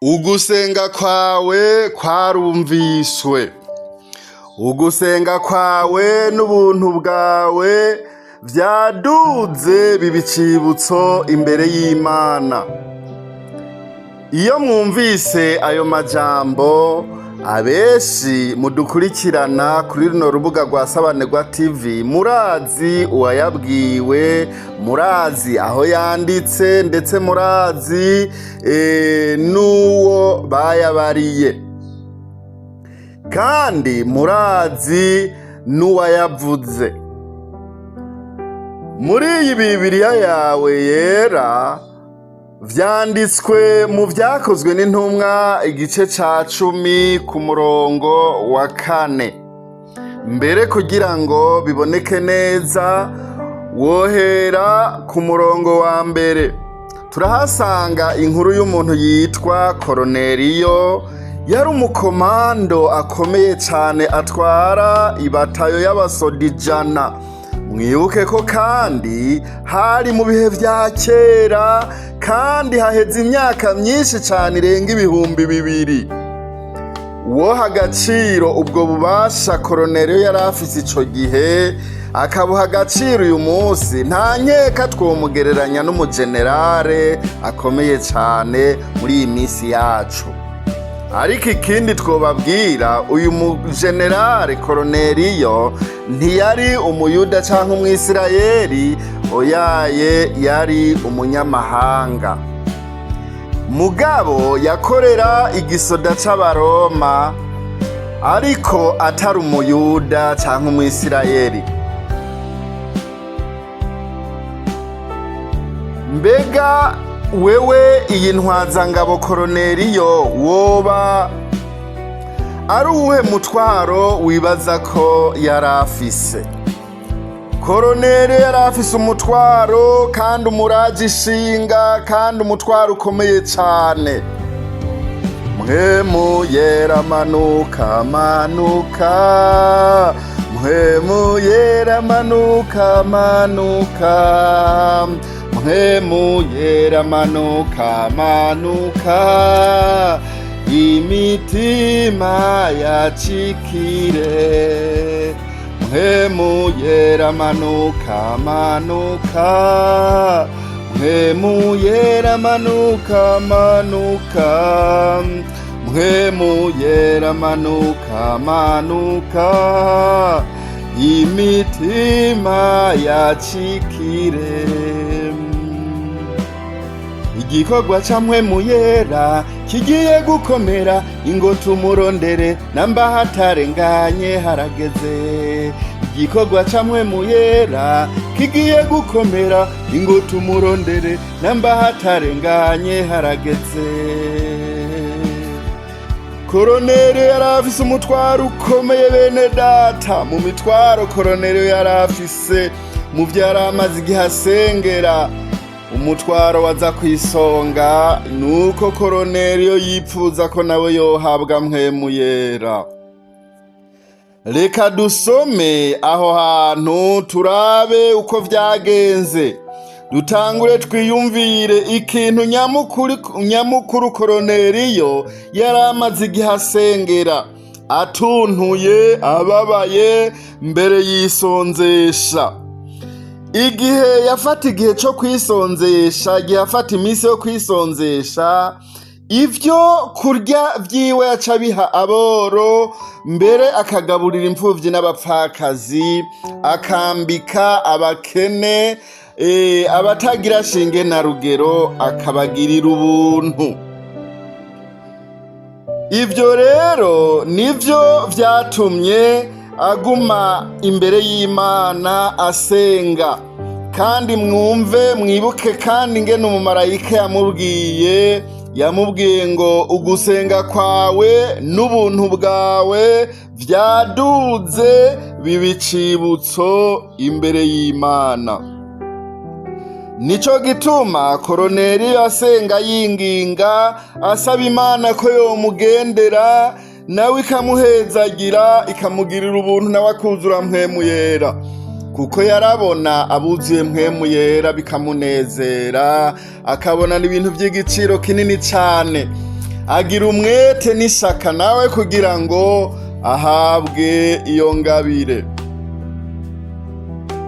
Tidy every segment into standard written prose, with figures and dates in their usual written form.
Ugusenga kwawe kwarumviswe. Ugusenga kwawe n'ubuntu bwawe vyaduze biba icibutso imbere y'Imana. Iyo mwumvise ayo majambo, abenshi mudukurikirana kuri runo rubuga rwa Sabanegwa TV murazi uwayabwiwe, murazi aho yanditse, ndetse murazi n'uwo bayabariye, kandi murazi n'uwayavuze. Muri iyi Bibiriya yawe yera vyanditswe mu Vyakozwe n'Intumwa igice ca 10 ku murongo wa 4. Mbere kugira ngo biboneke neza wohera ku murongo wa 1. Turahasanga inkuru y'umuntu yitwa Koroneliyo, yari umukomando akomeye cane atwara ibatayo y'abasoda 100. Mwibuke ko kandi hari mu bihe vya kera, kandi haheze imyaka myinshi cane irenga 2000. Woha agaciro ubwo bubasha Koroneliyo yari afise ico gihe, akabuha agaciro uyu munsi, nta nkeka twomugereranya n'umujenerale akomeye cane muri iyi minsi yacu. Ariko ikindi twobabwira, uyu mujenerale Koroneliyo ntiyari umuyuda canke umwisirayeli, oyaye, yari umunyamahanga. Mugabo yakorera igisoda c'Abaroma, ariko atari umuyuda canke umwisirayeli. Mbega wewe iyi ntwazangabo Koroneliyo woba ari uwuhe mutwaro wibaza ko yari afise? Koroneliyo yari afise umutwaro kandi umuraje ishinga, kandi umutwaro ukomeye cane. Mpwemu yera manuka manuka, Mpwemu yera manuka manuka, Mpwemu yera manuka manuka, imitima yacikire. Mpwemu yera manuka manuka, Mpwemu yera manuka manuka, Mpwemu yera manuka manuka, imitima yacikire. Igikorwa ca Mpwemu yera kigiye gukomera, ingo tumurondere namba hatarenganye harageze. Igikorwa ca Mpwemu yera kigiye gukomera, ingo tumurondere namba hatarenganye harageze. Koroneliyo yari afise umutwaro ukomeye, bene data. Mu mitwaro Koroneliyo yari afise, mu vyo yari amaze igihe asengera, umutwaro waza kw'isonga nuko Koroneliyo yipfuza ko nawe yohabwa Mpwemu yera. Reka dusome aho hantu turabe uko vyagenze. Dutangure twiyumvire ikintu nyamukuru Koroneliyo yari amaze igihe asengera, atuntuye, ababaye, mbere yisonzesha. Igihe yafata igihe co kwisonzesha, igihe yafata iminsi yo kwisonzesha, ivyo kurya vyiwe yaca biha aboro, mbere akagaburira imfuvyi n'abapfakazi, akambika abakene, abatagira shinge na rugero akabagirira ubuntu. Ivyo rero nivyo vyatumye aguma imbere y'Imana asenga. Kandi mwumve, mwibuke kandi ingene umumarayika yamubwiye ngo ugusenga kwawe n'ubuntu bwawe vyaduze biba icibutso imbere y'Imana. Nico gituma Koroneliyo asenga yinginga, asaba Imana ko yomugendera, nawe ikamuhezagira, ikamugirira ubuntu, nawe akuzura Mpwemu yera. Kuko yarabona abuzuye Mpwemu yera bikamunezera, akabona n'ibintu vy'igiciro kinini cane. Agira umwete n'ishaka nawe kugira ngo ahabwe iyo ngabire.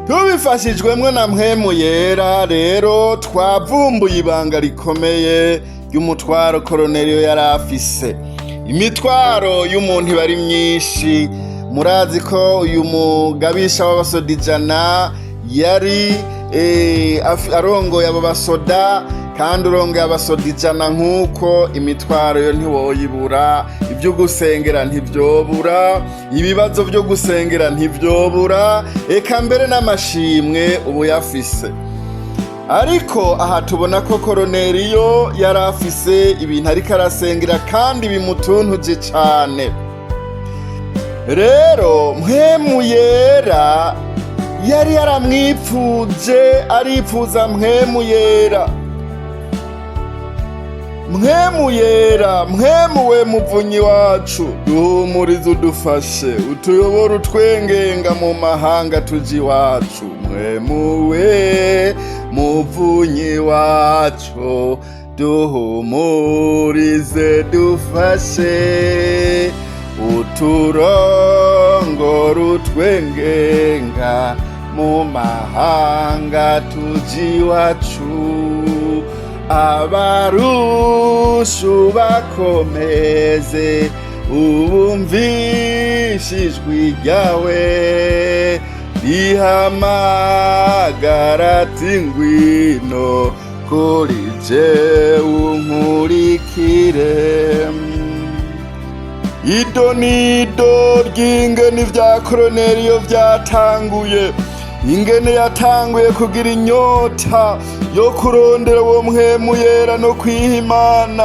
Tubifashijwemwo na Mpwemu Yera rero, twavumbuye ibanga rikomeye ry'umutwaro Koroneliyo yari afise. Imitwaro y'umuntu iba ari myinshi. Murazi ko uyu mugabisha w'abasoda 100 yari arongoye abo basoda, kandi urongoye abasoda 100 nk'uko, imitwaro yo ntiwoyibura. Ibyo gusengera ntivyobura, ibibazo byo gusengera ntivyobura, eka mbere n'amashimwe ubu yafise. Ariko aha tubona ko Koroneliyo yari afise ibintu ariko arasengera kandi bimutuntuje cane. Rero Mpwemu Yera yari yaramwipfuje, aripfuza Mpwemu Yera. Mpwemu Yera, Mpwemu we Muvunyi wacu, duhumurize, udufashe, utuyobore, utwengenga mu mahanga tuji iwacu. Mpwemu we Muvunyi wacu, duhumurize, dufashe, uturongore, utwengenga mu mahanga tuji iwacu. Abarushu bakomeze, ubumvishe ijwi ryawe rihamagara ati: "Ngwino kuri jewe unkurikire." Ido nido ry'ingene vya Koroneliyo vyatanguye, ingene yatanguye kugira inyota yo kurondera uwo Mpwemu Yera no kwiha Imana,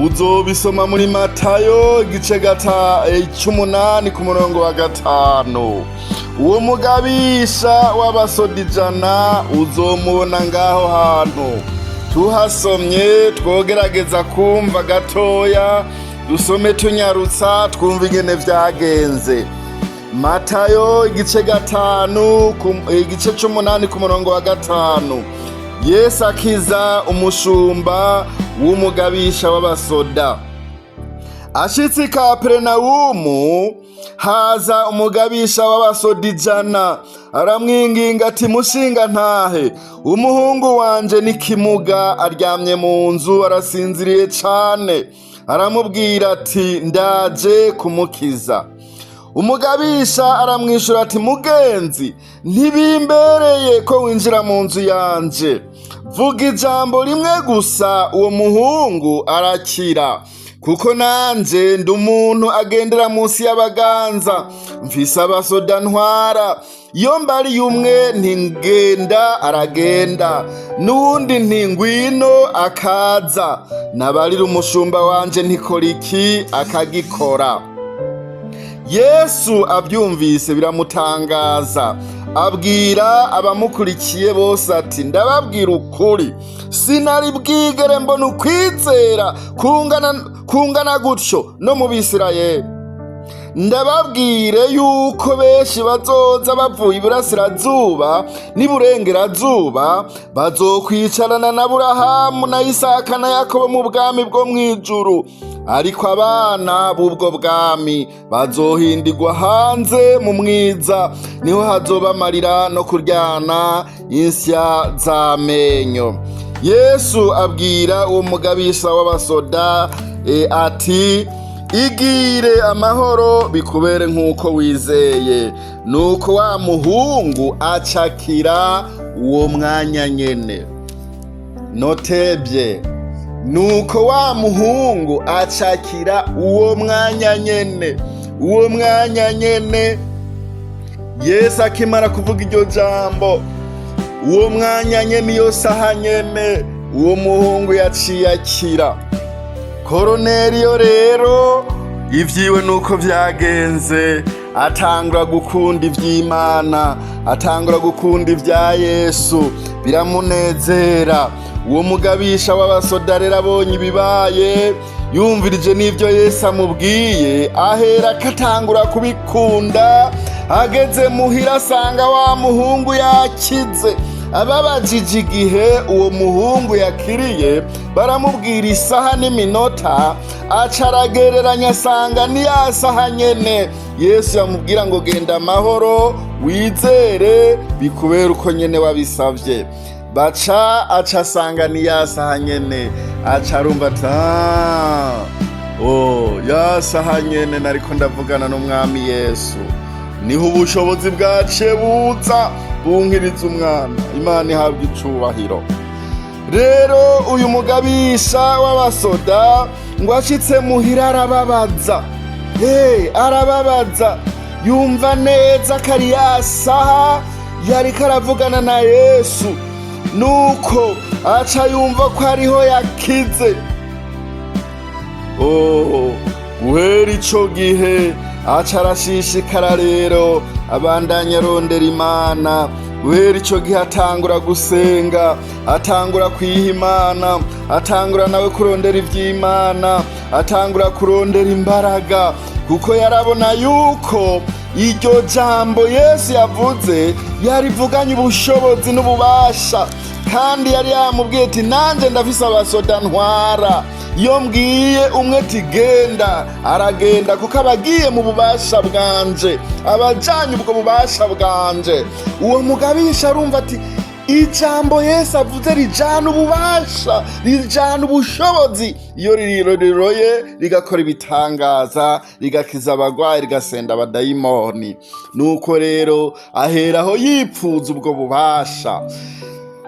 uzobisoma muri Matayo igice 8 ku murongo wa 5. Uwo mugabisha w'abasoda 100 uzomubona ngaho hantu. Tuhasomye twogerageza kumva gatoya, dusome tunyarutsa, twumva ingene vyagenze. Matayo igice 5, igice 8 ku murongo wa 5. Yesu akiza umushumba w'umugabisha w'abasoda. Ashitse i Kaperinawumu, haza umugabisha w'abasoda 100, aramwinginga ati: "Mushinga ntahe, umuhungu wanje ni kimuga, aryamye mu nzu arasinziriye cane." Aramubwira ati: "Ndaje kumukiza." Umugabisha aramwishura ati: "Mugenzi, ntibimbereye ko winjira mu nzu yanje. Vuga ijambo rimwe gusa, uwo muhungu arakira. Kuko nanje ndi umuntu agendera munsi y'abaganza, mfise abasoda ntwara. Iyo mbariye umwe nti ngenda, aragenda, n'uwundi nti ngwino, akaza. Nabarira umushumba wanje nti kora iki, akagikora." Yesu abyumvise biramutangaza, abwira abamukurikiye bose ati: "Ndababwira ukuri, sinari bwigere mbona ukwizera kungana gutyo no mu Bisirayeli. Ndababwire yuko benshi bazoza bavuye iburasirazuba n'iburengerazuba, bazokwicarana na Burahamu na Isaka na Yakobo mu bwami bwo mu ijuru. Ariko abana b'ubwo bwami bazohindigwa hanze mu mwiza, niho hazoba amarira no kuryana insya z'amenyo." Yesu abwira uwo mugabisha w'abasoda ati: "Igire amahoro, bikubere nk'uko wizeye." Nuko wa muhungu acakira uwo mwanya nyene. Notebye, nuko wa muhungu acakira uwo mwanya nyene, uwo mwanya nyene. Yesu akimara kuvuga iryo jambo, uwo mwanya nyene, iyo saha nyene, uwo muhungu yaciye akira. Koroneliyo rero ivyiwe nuko vyagenze: atangura gukunda ivy'Imana, atangura gukunda ivya Yesu, biramunezera. Uwo mugabisha w'abasoda rero abonye ibibaye, yumvirije n'ivyo Yesu amubwiye, ahera akatangura kubikunda. Ageze muhira asanga wa muhungu yakize. Ababajije igihe uwo muhungu yakiriye, baramubwira isaha n'iminota. Aca aragereranya, asanga ni ya saha nyene Yesu yamubwira ngo: "Genda amahoro, wizere, bikubera uko nyene wabisavye." Baca aca asanga ni ya saha nyene, aca arumva ati: "Ah, oh, ya saha nyene nariko ndavugana n'Umwami Yesu, niho ubushobozi bwaciye buza bunkiriza umwana." Imana ihabwa icubahiro. Rero uyu mugabisha w'abasoda ngo ashitse muhira arababaza, hey, arababaza, yumva neza ko ari ya saha yariko aravugana na Yesu, nuko aca yumva ko ariho yakize. Oh, guhera ico gihe aca arashishikara rero, abandanya arondera Imana. Guhera ico gihe atangura gusenga, atangura kwiha Imana, atangura nawe kurondera ivy'Imana, atangura kurondera imbaraga, kuko yarabona yuko iryo jambo Yesu yavuze yarivuganye ubushobozi n'ububasha, kandi yari yamubwiye ati: "Nanjye ndafise abasoda ntwara, iyo mbwiye umwe ati genda, aragenda, kuko aba agiye mu bubasha bwanje, abajanye ubwo bubasha bwanje." Uwo mugabisha arumva ati: "Ijambo Yesu avuze rijana ububasha, rijana ubushobozi, iyo riroye rigakora ibitangaza, rigakiza abagwayi, rigasenda abadayimoni." Nuko rero aheraho yipfuza ubwo bubasha.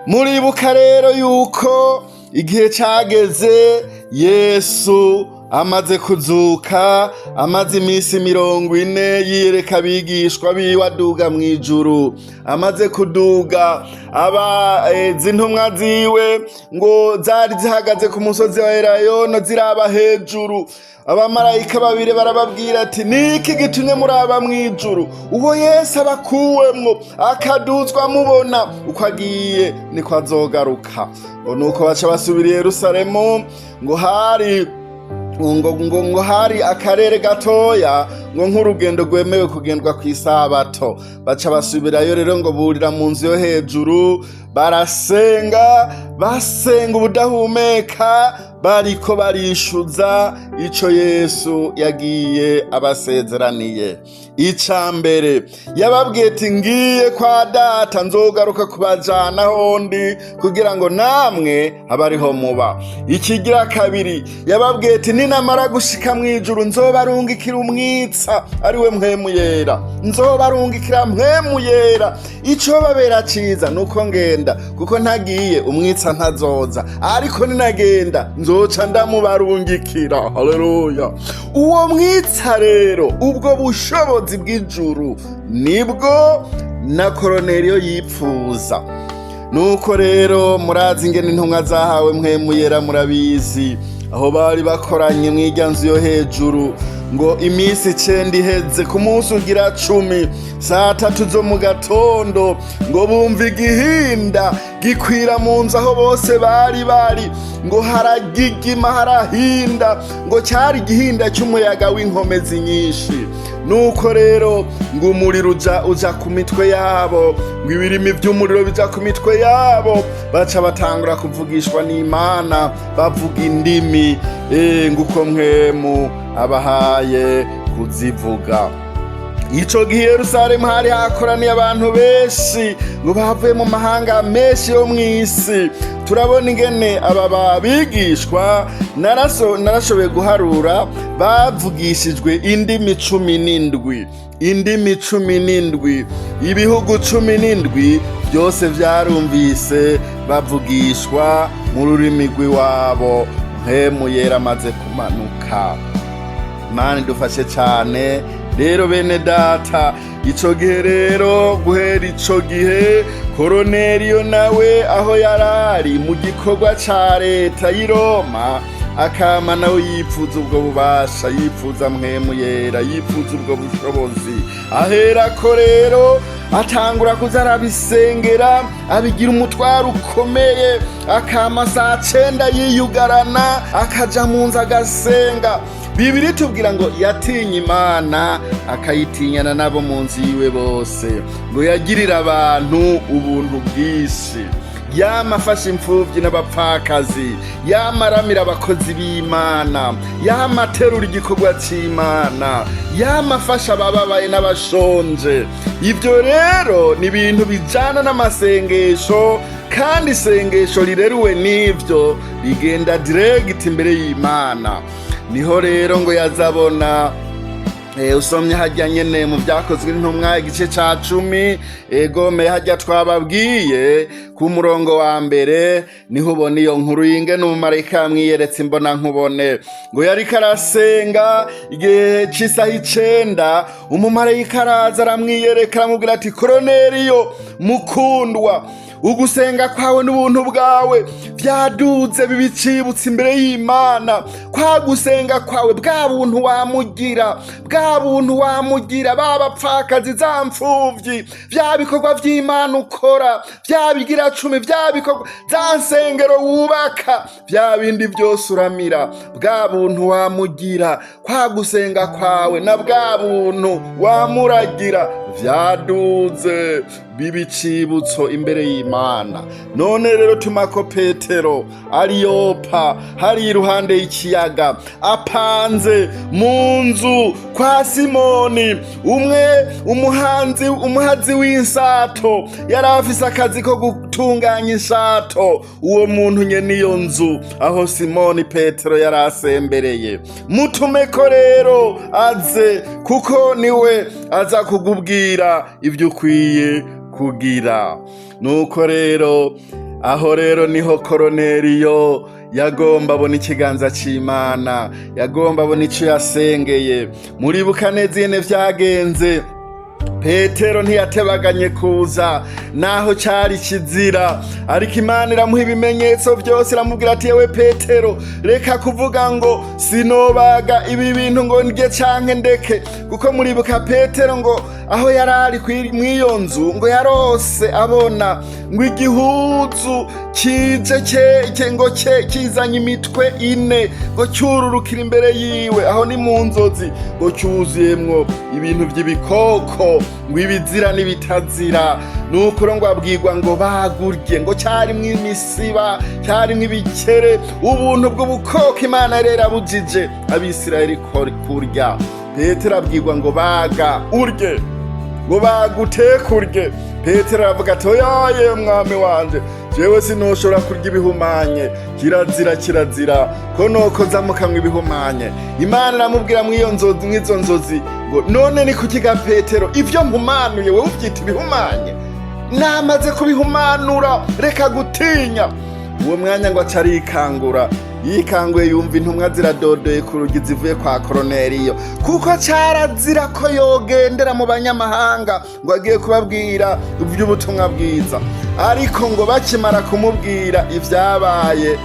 Muribuka rero yuko igihe cageze Yesu amaze kuzuka, amaze iminsi 40 yiyereka abigishwa biwe, aduga mu ijuru. Amaze kuduga, aba izi ntumwa ziwe ngo zari zihagaze ku musozi wa Elayono ziraba hejuru. Abamarayika babiri barababwira ati: "Niki gitumye muraba mu ijuru? Uwo Yesu abakuwemwo akaduzwa mubona uko agiye, niko azogaruka." Ngo nuko baca basubira i Yerusalemu. Ngo hari ngo hari akarere gatoya, ngo nk'urugendo rwemewe kugendwa ku isabato. Baca basubirayo rero, ngo burira mu nzu yo hejuru, barasenga, basenga ubudahumeka, bariko barishuza ico Yesu yagiye abasezeraniye. Ica mbere yababwiye ati: "Ngiye kwa Data, nzogaruka kubajana hondi kugira ngo namwe abariho muba." Ikigira kabiri yababwiye ati: "Ninamara gushika mu ijuru, nzobarungikira umwitsa, ari we Mpwemu Yera, nzobarungikira Mpwemu Yera. Ico babera ciza nuko ngenda, kuko ntagiye umwitsa ntazoza, ariko ninagenda nzoca ndamubarungikira." Haleluya! Uwo mwitsa rero, ubwo bushobozi bw'ijuru, nibwo na Koroneliyo yipfuza. Nuko rero murazi ingene intumwa zahawe Mpwemu Yera, murabizi aho bari bakoranye mw'irya nzu yo hejuru. Ngo iminsi 9 iheze, ku munsi ugira 10, saa 3 zo mu gatondo, ngo bumva igihinda gikwira mu nzu aho bose bari bari, ngo haragigima, harahinda, ngo cyari igihinda cy'umuyaga w'inkomezi nyinshi. Nuko rero ngo umuriro uja ku mitwe yabo, ngo ibirimi by'umuriro bija ku mitwe yabo, baca batangura kuvugishwa n'Imana, bavuga indimi ngo uko Mpwemu abahaye kuzivuga. Ico gihe Yerusalemu hari hakoraniye abantu benshi, ngo bavuye mu mahanga menshi yo mw'isi. Turabona ingene aba babigishwa, narashoboye guharura, bavugishijwe indimi 17, indimi 17, ibihugu 17 byose vyarumvise bavugishwa mu rurimi rw'iwabo, Mpwemu Yera amaze kumanuka. Imana idufashe cane. Rero bene data, ico gihe rero, guhera ico gihe, Koroneliyo nawe aho yarari mu gikorwa ca leta y'i Roma, akama nawe yipfuza ubwo bubasha, yipfuza Mpwemu Yera, yipfuza ubwo bushobozi. Aherako rero atangura kuza arabisengera, abigira umutwaro ukomeye, akama saa 9 yiyugarana, akaja mu nzu agasenga. Bibiri tubwira ngo yatinye Imana, akayitinyana n'abo mu nzu yiwe bose. Ngo yagirira abantu ubuntu bwinshi, yama afasha imfuvyi n'abapfakazi, yama aramira abakozi b'Imana, yama aterura igikorwa c'Imana, yama afasha abababaye n'abashonje. Ibyo rero ni ibintu bijana n'amasengesho, kandi isengesho rireruwe n'ivyo rigenda direct imbere y'Imana. Niho rero ngo yazabona. Usomye hajya nyene mu Vyakozwe n'Intumwa igice ca 10, egome hajya twababwiye ku murongo wa mbere, niho ubona iyo nkuru y'ingene umumarayika yamwiyeretse imbona nkubone. Ngo yariko arasenga igihe c'isaha 9, umumarayika araza aramwiyereka, aramubwira ati: "Koroneriyo mukundwa, ugusenga kwawe n'ubuntu bwawe byaduze bibicibutse imbere y'Imana. Kwa gusenga kwawe, bwa buntu wamugira, bwa buntu wamugira ba bapfakazi, za mfuvyi, bya bikorwa vy'Imana ukora, bya bigira cumi, bya bikorwa, za nsengero wubaka, bya bindi byose uramira, bwa buntu wamugira, kwa gusenga kwawe na bwa buntu wamuragira vyaduze bibicibutso imbere y'Imana. None rero tumako Petero ari Yopa, hari iruhande y'ikiyaga, apanze mu nzu kwa Simoni umwe umuhanzi, umuhazi w'insato. Yari afise akazi ko gutunganya insato, uwo muntu nyene iyo nzu aho Simoni Petero yari asembereye. Mutumeko rero aze, kuko niwe aza kugubwira ibyo ukwiye kugira." Nuko rero aho rero niho Koroneriyo yagomba abona ikiganza c'Imana, yagomba abona ico yasengeye. Muribuka neza ingene vyagenze. Petero ntiyatebaganye kuza naho cari kizira, ariko Imana iramuha ibimenyetso byose, iramubwira ati: "Yewe Petero, reka kuvuga ngo sinobaga ibi bintu ngo ndye canke ndeke." Kuko muribuka Petero ngo aho yari ari mw'iyo nzu, ngo yarose abona ngo igihuzu kije ngo kizanye imitwe ine, ngo cyururukira imbere yiwe. Aho ni mu nzozi. Ngo cyuzuyemwo ibintu by'ibikoko, ngo ibizira n'ibitazira. Nuko rero ngo abwirwa ngo bagurye. Ngo cyarimwo imisiba, cyarimwo ibikere, ubuntu bw'ubukoko Imana yari yarabujije Abisirayeli kurya. Petero abwirwa ngo baga urye, ngo baguteke urye. Petero aravuga ati: "Oyaye, Mwami wanje, jewe sinoshobora kurya ibihumanye. Kirazira, kirazira ko nokoza mu kanwa ibihumanye." Imana iramubwira mw'iyo nzozi, mw'izo nzozi, ngo: "None ni kuki ga Petero, ivyo mpumanuye wewe uvyita ibihumanye? Namaze kubihumanura, reka gutinya." Uwo mwanya ngo aca arikangura. Yikanguye yumva intumwa ziradodoye ku rugi zivuye kwa Koroneriyo, kuko carazira ko yogendera mu banyamahanga ngo agiye kubabwira iby'ubutumwa bwiza. Ariko ngo bakimara kumubwira ivyabaye,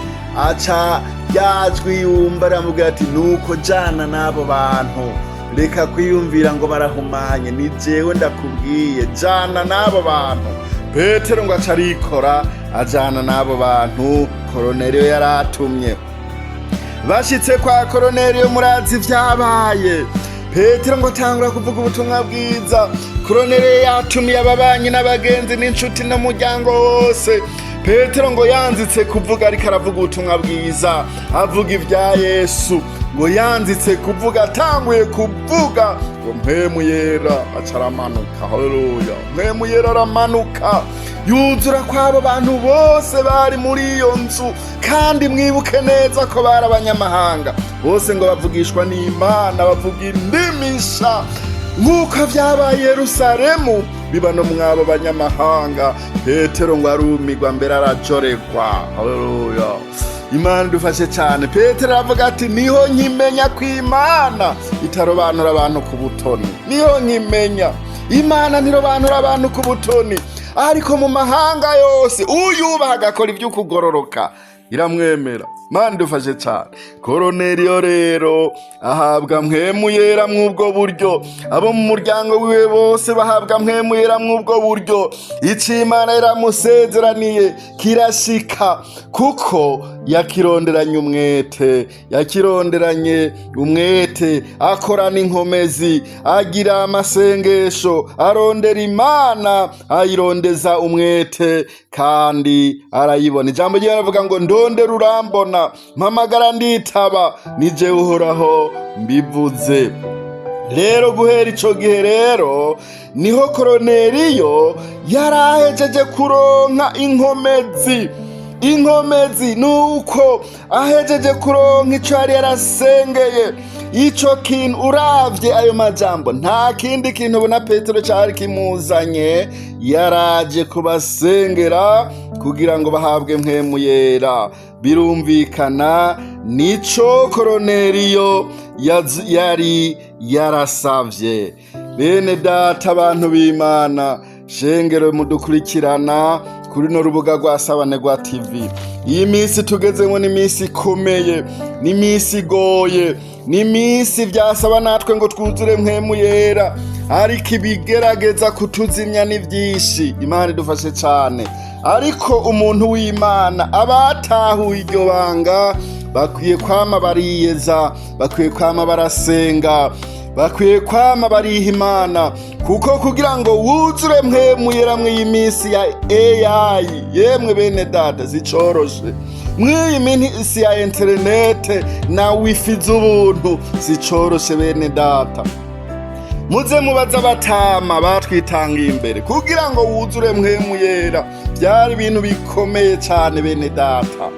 aca yajwi yumva aramubwira ati: "Nuko jana n'abo bantu, reka kwiyumvira ngo barahumanye, ni jewe ndakubwiye, jana n'abo bantu." Petero ngo aca arikora, ajana n'abo bantu Koroneriyo yari atumye. Bashitse kwa Koroneriyo, murazi ivyabaye. Petero ngo atangura kuvuga ubutumwa bwiza. Koroneriyo yatumiye ababanyi n'abagenzi n'inshuti n'umuryango wose. Petero ngo yanzitse kuvuga, ariko aravuga ubutumwa bwiza, avuga ibya Yesu. Ngo yanzitse kuvuga, atanguye kuvuga, ngo Mpwemu Yera aca aramanuka. Haleluya! Mpwemu Yera aramanuka, yuzura kw'abo bantu bose bari muri iyo nzu. Kandi mwibuke neza ko bari abanyamahanga bose. Ngo bavugishwa n'Imana, bavuga indimisha, nk'uko vyabaye Yerusalemu biba no mw'abo banyamahanga. Petero ngo arumirwa, mbere arajoregwa. Haleluya! Imana idufashe cyane. Petero aravuga ati: "Niho nkimenya ko Imana itarobanura abantu ku butoni. Niho nkimenya Imana ntirobanura abantu ku butoni, ariko mu mahanga yose uyubaha agakora iby'ukugororoka iramwemera." Mana idufashe cyane. Koroneliyo rero ahabwa Mpwemu Yera mw'ubwo buryo, abo mu muryango wiwe bose bahabwa Mpwemu Yera mw'ubwo buryo. Ico Imana yaramusezeraniye kirashika, kuko yakironderanye umwete, yakironderanye umwete, akorana inkomezi, agira amasengesho, arondera Imana, ayirondeza umwete kandi arayibona. Ijambo ry'Imana rivuga ngo: "Ndondera urambona, mpamagara nditaba, nije Uhoraho mbivuze." Rero guhera ico gihe rero niho Koroneliyo yari ahejeje kuronka inkomezi. Inkomezi nuko ahejeje kuronka ico yari yarasengeye, ico kintu. Uravye ayo majambo, nta kindi kintu ubona Petero cari kimuzanye, yaraje kubasengera kugira ngo bahabwe Mpwemu Yera. Birumvikana nico Koroneliyo yari yarasavye. Bene data, abantu b'Imana, shengero mudukurikirana kuri no rubuga rwa Sabanegwa TV, iyi minsi tugezemo ni iminsi ikomeye, ni iminsi igoye, ni iminsi byasaba natwe ngo twuzure Mpwemu Yera, ariko ibigerageza kutuzimya ni byinshi. Imana idufashe cyane. Ariko umuntu w'Imana, abatahuye iryo banga bakwiye kwama bariyeza, bakwiye kwama barasenga, bakwiye kwama bariha Imana, kuko kugira ngo wuzure Mpwemu Yera mw'iyi minsi ya AI, yemwe bene data, zicoroshe. Mw'iyi minsi ya interinete na wifi z'ubuntu, zicoroshe bene data. Muze mubaza abatama batwitangiye imbere, kugira ngo wuzure Mpwemu Yera byari ibintu bikomeye cyane bene data.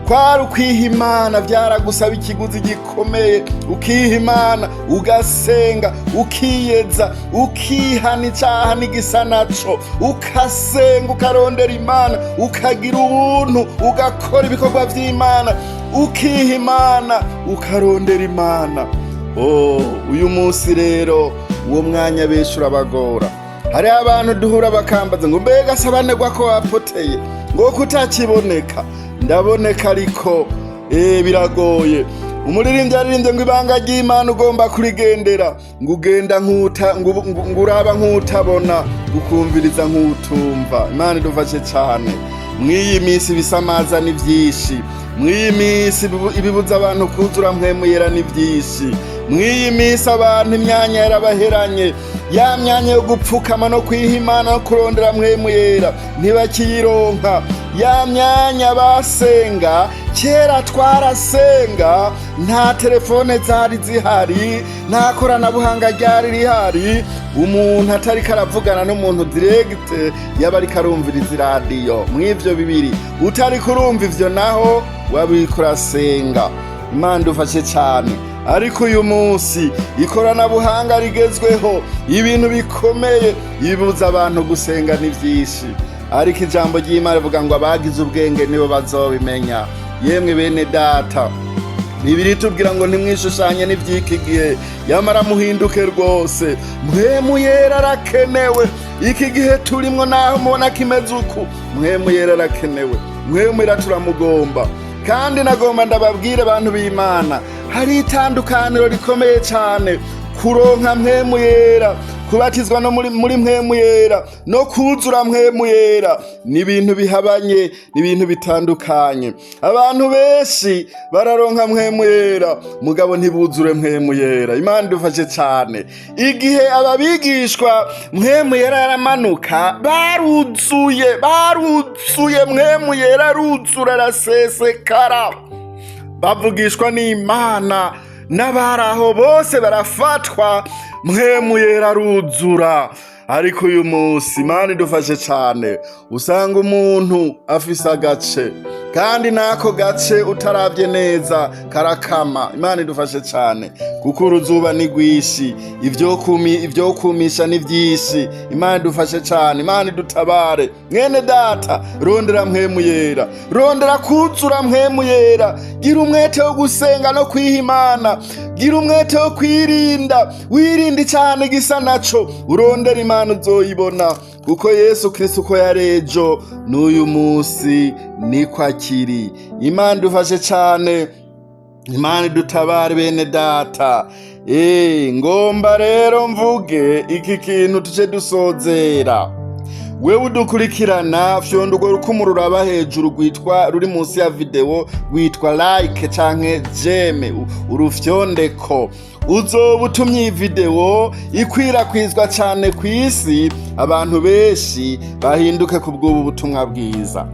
Kwari ukwiha Imana, byaragusaba ikiguzi gikomeye, ukiha Imana, ugasenga, ukiyeza, ukihana icyaha n'igisa naco, ukasenga, ukarondera Imana, ukagira ubuntu, ugakora ibikorwa by'Imana, ukiha Imana, ukarondera Imana. Oh, uyu munsi rero uwo mwanya benshi urabagora. Hariho abantu duhura bakambaza ngo: "Mbega Sabanegwa ko wapoteye, ngo kutakiboneka?" Ndaboneka, ariko biragoye. Umuririmbyi aririmbye ngo: "Ibanga ry'Imana ugomba kurigendera, ngo ugenda nkuta ngo uraba nk'utabona, ukumviriza nk'utumva." Imana idufashe cyane. Mw'iyi minsi ibisamaza ni byinshi, mw'iyi minsi ibibuza abantu kuzura Mpwemu Yera ni byinshi, mw'iyi minsi abantu imyanya yarabaheranye, ya myanya yo gupfukama no kwiha Imana no kurondera Mpwemu Yera ntibakiyironka. Ya myanya basenga kera, twarasenga nta telefone zari zihari, nta koranabuhanga ryari rihari. Umuntu atariko aravugana n'umuntu direct, yaba ariko arumviriza iradiyo. Mw'ivyo bibiri, utariko urumva ivyo naho waba uriko urasenga. Imana idufashe cyane. Ariko uyu munsi ikoranabuhanga rigezweho, ibintu bikomeye bibuza abantu gusenga ni byinshi. Ariko ijambo ry'Imana rivuga ngo: "Abagize ubwenge nibo bazobimenya." Yemwe bene data, Bibiliya itubwira ngo: "Ntimwishushanye n'iby'iki gihe, yamara muhinduke rwose." Mpwemu Yera arakenewe. Iki gihe turimwo, naho mubona kimeze uku, Mpwemu Yera arakenewe, Mpwemu Yera turamugomba. Kandi nagomba ndababwire, abantu b'Imana, hari itandukaniro rikomeye cyane kuronka Mpwemu Yera, kubatizwa no muri Mpwemu Yera no kuzura Mpwemu Yera. Ni ibintu bihabanye, ni ibintu bitandukanye. Abantu benshi bararonka Mpwemu Yera, mugabo ntibuzure Mpwemu Yera. Imana idufashe cyane. Igihe ababigishwa Mpwemu Yera yaramanuka, baruzuye, baruzuye. Mpwemu Yera aruzura, arasesekara, bavugishwa n'Imana, n'abari aho bose barafatwa, Mpwemu Yera aruzura. Ariko uyu munsi, Imana idufashe cyane, usanga umuntu afise agace, kandi n'ako gace utarabye neza karakama. Imana idufashe cyane, kuko uruzuba ni rwinshi, ibyo kumisha ni byinshi. Imana idufashe cyane, Imana idutabare. Mwene data, rondera Mpwemu Yera, rondera kuzura Mpwemu Yera, gira umwete wo gusenga no kwiha Imana, gira umwete wo kwirinda, wirinde cyane gisa naco, urondera Imana uzoyibona. Kuko Yesu Kristo uko yari ejo n'uyu munsi niko akiri. Imana idufashe cane, Imana idutabare, bene data. Ngomba rero mvuge iki kintu tuce dusozera. Wewe udukurikirana, fyonda urwo rukumu ruraba hejuru rwitwa, ruri munsi ya video, rwitwa like canke j'aime, urufyondeko. Uzoba utumye iyi video ikwirakwizwa cane ku isi, abantu benshi bahinduke ku bw'ubu butumwa bwiza.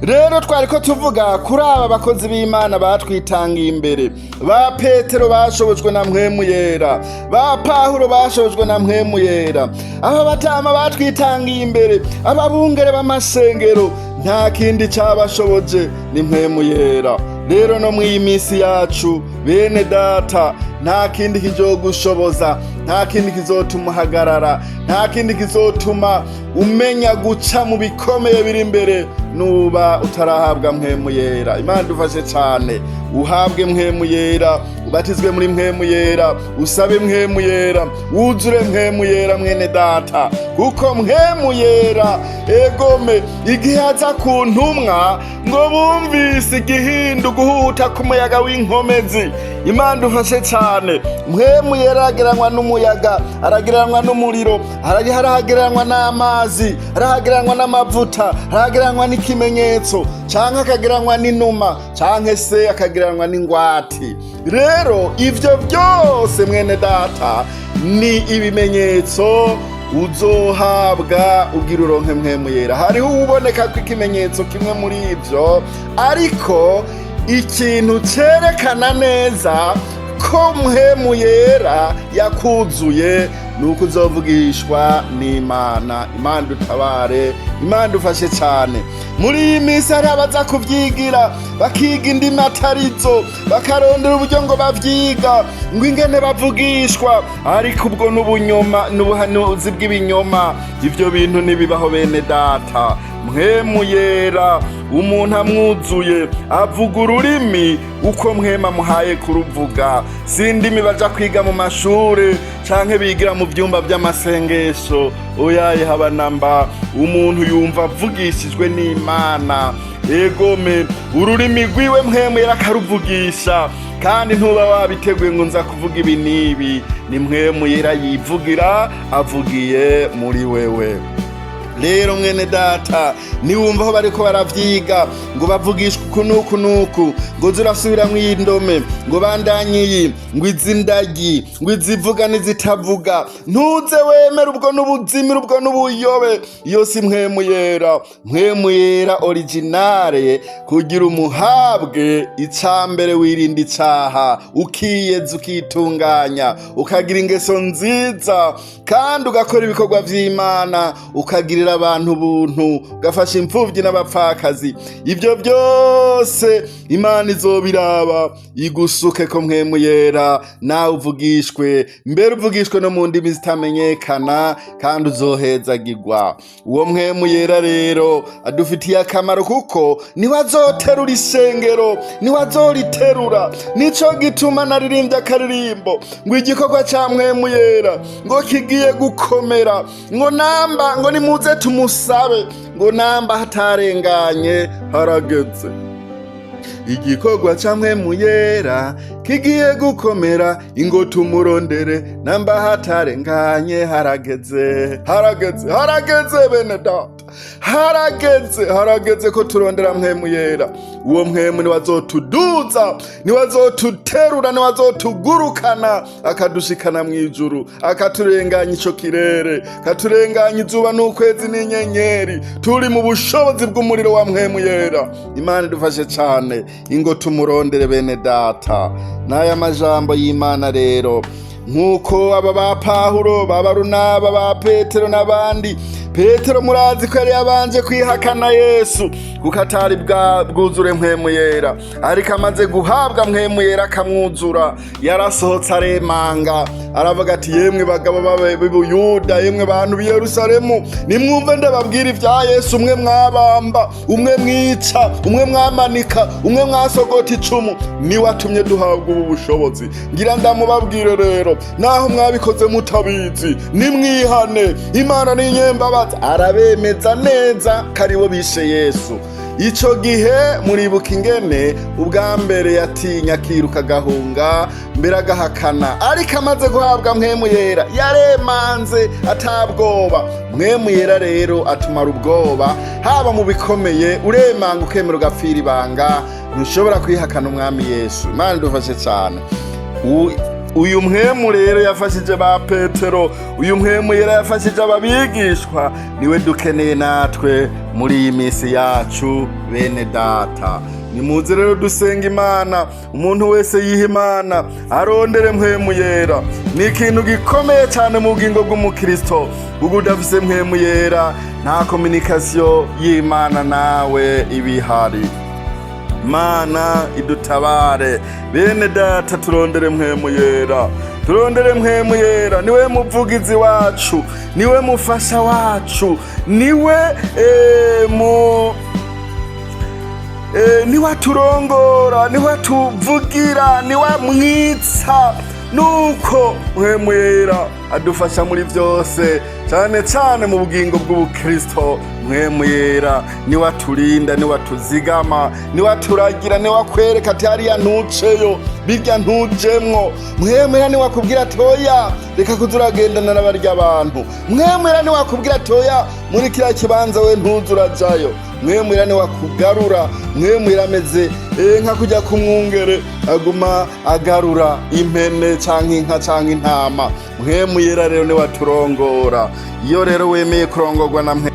Rero twariko tuvuga kuri aba bakozi b'Imana batwitangiye imbere: ba Petero bashobojwe na Mpwemu Yera, ba Pawulo bashobojwe na Mpwemu Yera, aba batama batwitangiye imbere, ababungere b'amasengero. Nta kindi cabashoboje, ni Mpwemu Yera. Rero no mw'iyi minsi yacu, bene data, nta kindi kizogushoboza, nta kindi kizotuma uhagarara, nta kindi kizotuma umenya guca mu bikomeye biri imbere nuba utarahabwa Mpwemu Yera. Imana idufashe cane. Uhabwe Mpwemu Yera, ubatizwe muri Mpwemu Yera, usabe Mpwemu Yera, wuzure Mpwemu Yera, mwene data. Kuko Mpwemu Yera, egome, igihe aza ku ntumwa, ngo bumvise igihindu guhuta k'umuyaga w'inkomezi. Imana idufashe cane. Mpwemu Yera aragereranywa n'umuyaga, aragereranywa n'umuriro, aragereranywa n'amazi, aragereranywa n'amavuta, aragereranywa n'ikimenyetso, canke akagereranywa n'inuma, canke se akagereranywa n'ingwati. Rero ivyo byose, mwene data, ni ibimenyetso uzohabwa ugira uronke Mpwemu Yera. Hariho uwuboneka ko ikimenyetso kimwe muri ivyo, ariko ikintu cerekana neza ko Mpwemu Yera yakuzuye ni uko uzovugishwa n'Imana. Imana dutabare, Imana dufashe cyane. Muri iyi minsi hari abaza kubyigira, bakiga indimi atarizo, bakarondera uburyo ngo bavyiga, ngo ingene bavugishwa, ariko ubwo n'ubunyoma, n'ubuhanuzi bw'ibinyoma. Ivyo bintu ntibibaho, bene data. Mpwemu Yera, umuntu amwuzuye avuga ururimi uko Mpwemu amuhaye kuruvuga. Si indimi baja kwiga mu mashure canke bigira mu vyumba vy'amasengesho, oyaye, haba namba. Umuntu yumva avugishijwe n'Imana, egome, ururimi rwiwe Mpwemu Yera akaruvugisha, kandi ntuba wabiteguye ngo nza kuvuga ibi n'ibi. Ni Mpwemu Yera yivugira, avugiye muri wewe. Rero mwene data, niwumva aho bariko baravyiga ngo bavugishwa uku n'uku n'uku, ngo zurasubiramwo iyi ndome, ngo bandanye iyi, ngo izi ndagi, ngo izivuga n'izitavuga, ntuze wemere. Ubwo n'ubuzimira, ubwo n'ubuyobe. Iyo si Mpwemu Yera. Mpwemu Yera original, kugira umuhabwe, icambere wirinda icaha, ukiyeza, ukitunganya, ukagira ingeso nziza, kandi ugakora ibikorwa vy'Imana, ukagirira abantu ubuntu, ugafasha imfuvyi n'abapfakazi. Ibyo byose Imana izobiraba, igusuke ko Mpwemu Yera, nawe uvugishwe, mbere uvugishwe no mu ndimi zitamenyekana, kandi uzohezagirwa. Uwo Mpwemu Yera rero adufitiye akamaro, kuko niwe azoterura ishengero, niwe azoriterura. Nico gituma naririmbye akaririmbo ngo igikorwa ca Mpwemu Yera ngo kigiye gukomera, ngo namba, ngo nimuze tumusabe, ngo namba hatarenganye harageze. Igikorwa ca Mpwemu Yera kigiye gukomera, ingo tumurondere, namba hatarenganye harageze, harageze, harageze, bene data, harageze, harageze ko turondera Mpwemu Yera. Uwo Mpwemu niwe azotuduza, niwe azotuterura, niwe azotugurukana akadushikana mu ijuru, akaturenganya ico kirere, akaturenganya izuba n'ukwezi n'inyenyeri, turi mu bushobozi bw'umuriro wa Mpwemu Yera. Imana idufashe cane. Ingo tumurondere, bene data. N'aya majambo y'Imana rero, nk'uko aba ba Pawulo, ba Barunaba, ba Petero n'abandi. Petero murazi ko yari yabanje kwihakana Yesu. Kuko atari bwa bwuzure Mpwemu Yera. Ariko amaze guhabwa Mpwemu Yera akamwuzura, yarasohotse aremanga, aravuga ati: "Yemwe bagabo b'Ibuyuda, yemwe bantu b'i Yerusalemu, nimwumve ndababwira ibya Yesu, umwe mwabamba, umwe mwica, umwe mwamanika, umwe mwasogota icumu. Niwe atumye duhabwa ubu bushobozi. Ngira ndamubabwire rero, naho mwabikoze mutabizi, nimwihane, Imana ni inyembabazi." Arabemeza neza ko aribo bishe Yesu. Ico gihe muribuka ingene ubwa mbere yatinya, akiruka, agahunga, mbere agahakana. Ariko amaze guhabwa Mpwemu Yera yaremanze atabwoba. Mpwemu Yera rero atumara ubwoba, haba mu bikomeye, uremanga, ukemera, ugapfira ibanga. Ntushobora kwihakana Umwami Yesu. Imana idufashe cyane. Uyu Mpwemu rero yafashije ba Petero, uyu Mpwemu Yera yafashije ababigishwa, niwe dukeneye natwe muri iyi minsi yacu. Bene data, nimuze rero dusenga Imana. Umuntu wese yiha Imana arondere Mpwemu Yera. Ni ikintu gikomeye cyane mu bugingo bw'umukristo, kuko udafise Mpwemu Yera nta communication y'Imana nawe ibihari. Mana idutabare. Bene data, turondere Mpwemu Yera, turondere Mpwemu Yera. Niwe muvugizi wacu, niwe mufasha wacu, niwe mu niwe aturongora, niwe atuvugira, niwe amwitsa. Nuko Mpwemu Yera adufasha muri byose, cyane cyane mu bugingo bw'ubukristo. Mpwemu Yera niwe aturinda, niwe atuzigama, niwe aturagira, niwe akwereka ati: "Hariya ntuceyo, birya ntujemwo." Mpwemu Yera niwe akubwira ati: "Oya, reka kuza uragendana n'abarya abantu." Mpwemu Yera niwe akubwira ati: "Oya, muri kiriya kibanza we ntuze urajayo." Mpwemu Yera niwe akugarura. Mpwemu Yera ameze nka kujya ku mwungere aguma agarura impene canke inka canke intama. Mpwemu Yera rero niwe aturongora. Iyo rero wemeye kurongorwa na Mpwemu